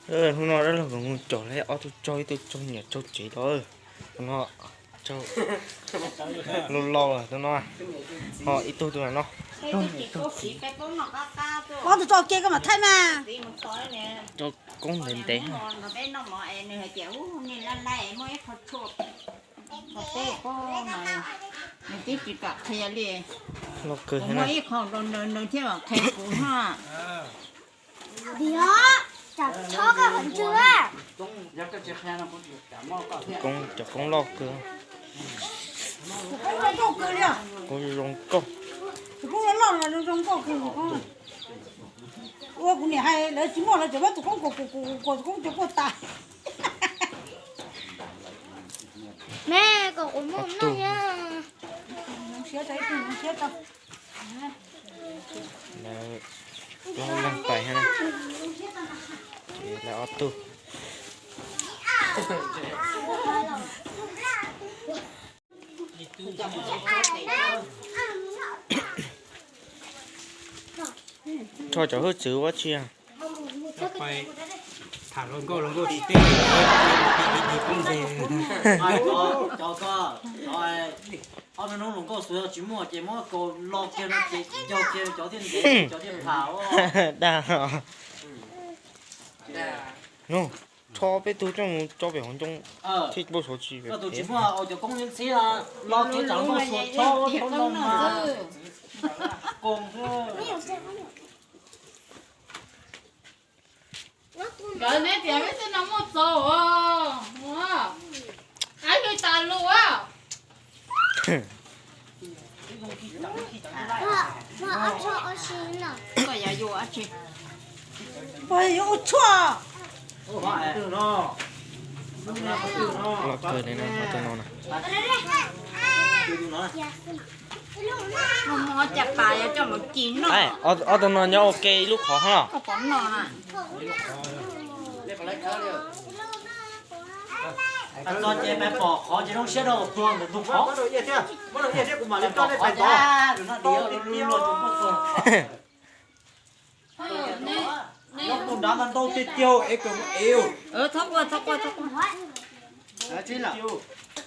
ເອີ ທຸກນ້ອງເດີ ເຮົາກໍງູເຈົ້າແລ້ວ ເອົາ ເຈົ້າ ເຈົ້າ ເຈົ້າເໜຍ ເຈົ້າເຈເດີ ເນາະ ເຈົ້າ ລຸ້ນເລົ່າເດີ ເນາະ ເຮົາ ອີ່ຕູ້ ຕູ້ນັ້ນເນາະ ເຈົ້າເນຍ ເຈົ້າເຈ ເຈົ້າເຈກໍມາໄທມາ ເຈົ້າກົງເຫັນແຕ່ ເຈົ້າເຈກໍມາ ມັນຕິດກັບເທເລ ເຮົາເກີດໃຫ້ນະ ເຮົາເທເລ ດຽວ ຈັບຊໍ້ກັບເພິ່ນເຈື່ອ ກົງ ເຈົ້າກົງລອກເກີ ກົງລອກເກີ ກົງລອກເກີ ໂອ້ ກູນີ້ໃຫ້ເລີຍ ຊິໝົດແລ້ວ ຈະວ່າຕົວກົງ ໂກ ໂກ ໂກ ໂກ ໂກ ໂກ ຕາຍ ແມ່ກໍໂອ້ ໝົດນ້ອຍ ເສຍໃຈ ເສຍໃຈ ແລ້ວເຮົາລົງໄປຫັ້ນນະ ແລ້ວເອົາຕູ້ ໂທດ ເຈົ້າຮູ້ຈື່ວ່າເຊຍ ໄປຖາມລົງໂກ ລົງໂກຊິເຕ ເຈົ້າກໍ ເຈົ້າກໍ ເອົາແມ່ນ້ອງລົງກໍສວຍເອົາຈິມົວເຈມົວກໍລອກເກມເຈເຈົ້າເກມເຈົ້າທີ່ເຈເຈົ້າທີ່ຜາວ ດ່າ ໂນ ທໍ່ໄປຕູ້ຈົງເຈົ້າໄປຫອງຈົງ ເອີ ທີ່ບໍ່ສົດຊິແບບ ກໍຕູ້ຈິມົວເອົາເຈົ້າກົງເງິນຊິລະ ລອກເກມເຈົ້າບໍ່ສົດທໍ່ຕົງລົງມາ ກົງເດີ Cái này thì em biết tên nó một giờ à. Ai người ta lùa. Có nhà vô ăn chứ. Ôi, vô chua. Lọt cờ này nè, lọt cờ nó nè. ມາ ມາຈັບປາ ເຈົ້າເຈົ້າມາກິນເນາະ ເອົາ ເອົາຕົວນອນຍາໂອເກ ລູກຂໍເຮົາ ເອົາປອມນອນນະ ອາຈອນເຈໄປປອກຂໍເຈນ້ອງເຊດອກພວງເດີ ລູກຂໍ ເອີ ໃນ ໃນ ໃນ ເອີ ທັກວ່າ ທັກວ່າ ທັກວ່າ ເອົາຊິລະ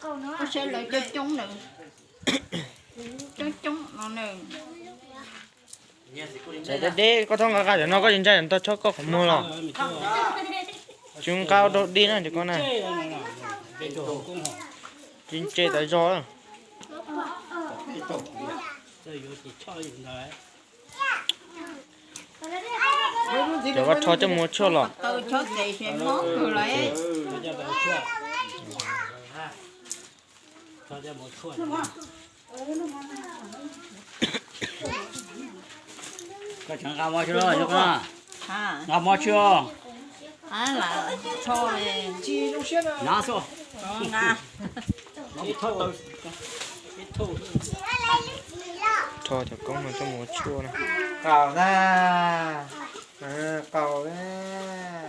ກໍເຊດເລີຍ ຈົງເດີ ຈົງ ຈົງ ເອົາເດີ ໃສ່ເດ ກໍຕ້ອງການເນາະ ກໍຈິນໃຈອັນຕໍ່ຊອກກໍຂອງໝູ່ລະ ຈຶ່ງກ້າວໂດດດີນະ ດຽວກ່ອນນະ ຈິນເຈຕາຍຈໍ ແຕ່ວ່າທໍ່ຈະມົວຊົ່ວຫຼອກ ເຕີຊົດເດເຊນເນາະ ຄືໄລ ກະເຖິງກາມອເຊື່ອຍກະ ຮະ ກາມອເຊື່ອຍ ອາລະ ໂຊເລ ນາໂຊ ງາ ທໍ່ຈະກ້ອງມັນຈະມົວຊົ່ວນະ ເກົ່ານະ ເອີ ເປົ່າແລ້ວ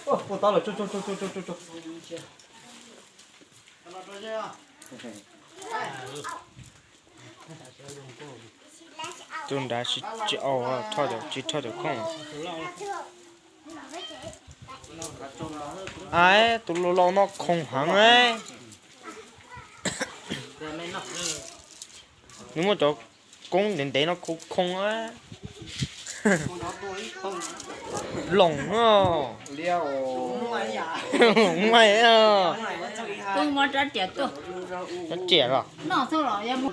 ໂອ້ ໂອ້ ຕາຍແລ້ວ ໂຈະ ໂຈະ ໂຈະ ໂຈະ ໂຈະ ໂຈະ ໂຈນດາຊິ ຊິເອົາ ເທົ່າດຽວ ຊິເທົ່າດຽວຂອງ ອ້າຍ ໂຕໂລລອງນອກຄົງຫັງເອີຍ ນຶກວ່າເຈົ້າ ກົງເດັ່ນເດເນາະ ຄົງເອີຍ ຫຼົງເນາະ ລ້ຽວ ຫຼົງໄໝເອີຍ ຕຶງມາຈັດເຈຍຕົວ ຈັດເຈຍລະ ນອກເທົ່າລະ ຢ່າບໍ່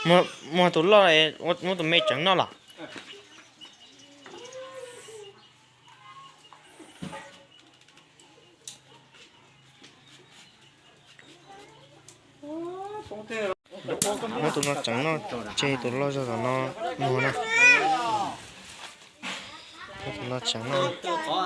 ໝົດ ໝົດໂຕລະ ເອ ໝົດ ໝົດໂຕເມຈັງເນາະລະ ໂອ້ ຕົງເຕີ ໂອ້ ໂຕນອກຈັງເນາະ ເຈໂຕລອດຈັງເນາະ ໝໍນະ ໂຕນອກຈັງເນາະ ໂອ້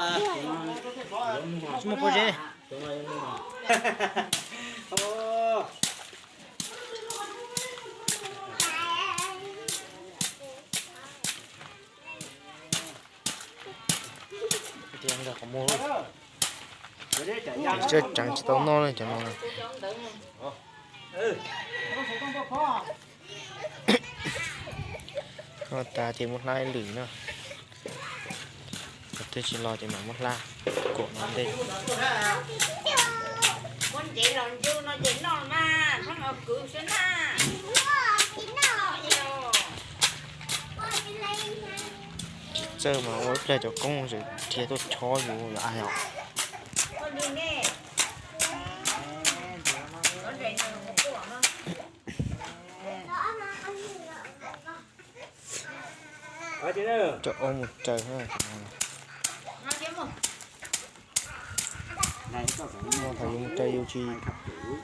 ຕຽງດອກຂະໂມຍ. ເຈົ້າຈັງຊິຕ້ອງນອນເລີຍ ເຈົ້ານອນເລີຍ. ເອີ ນອນຕາເຈໝົດຫຼາຍຫຼືເນາະ. ກະຖືຊິລໍຈະມາໝົດລະ ກົວມັນເດ້. ຄົນເຈລອນຢູ່ເນາະ ເຈນອນມາ ທັງເອົາກືຊະນາ ເຈີມາ ໂອ້ຍ ເຈົ້າກົງເທຍໂຕຊໍຢູ່ ອາຍເນາະ. ເຈົ້າເອົາໝົດໃຈເນາະ ເຈົ້າເອົາໝົດໃຈຢູ່ທີ່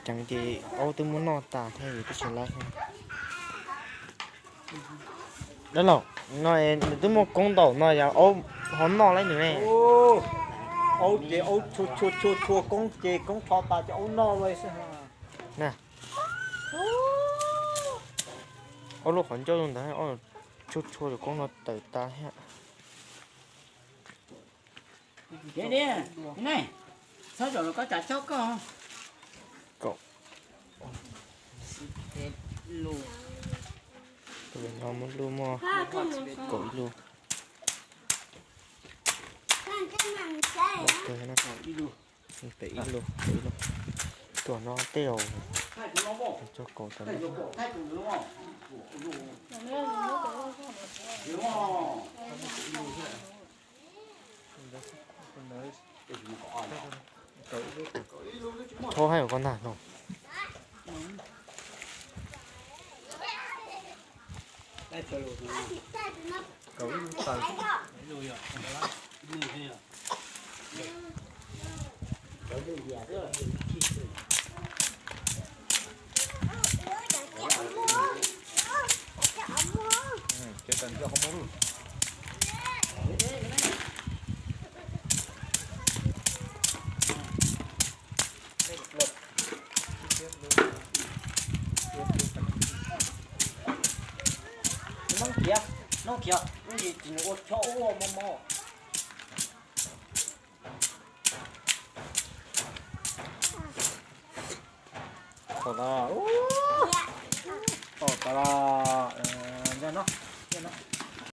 ຈັ່ງຊິເອົາຕື່ມມານອນຕາແທ້ຢູ່ທີ່ສະລາ. ແລ້ວເນາະ ນ້ອຍ ຕື່ມມາກົງເຕົານ້ອຍ ເອົາຫອມນອກໄດ້ນີ້ແມ່. ໂອ້ ເອົາເຈ ເອົາຊົວໆໆໆ ກົງເຈ ກົງທໍຕາ ຈະເອົານອກໄວ້ຊະນະ. ໂອ້ ເອົາລູກຂອງເຈົ້າລົງໄດ້ ເອົາ ຊຸດໂຊດ ກົງນອກເຕີຕາແຮະ. ເດ ເດ ໄນ ເຊົາຈໍລະກໍຈັດເຈົ້າກໍ ກໍ ສິບເອັດລູກ ເປັນເອົາໝົດລູກໝໍ ກໍອີກລູກ ເກີນນະ ເຕະອີກລູກ ເຕະອີກລູກ ຕົວນ້ອງເຕະເອົາ ເຈົ້າໂກຕົວນີ້ ໂທໃຫ້ເຂົາກ່ອນນະນ້ອງ.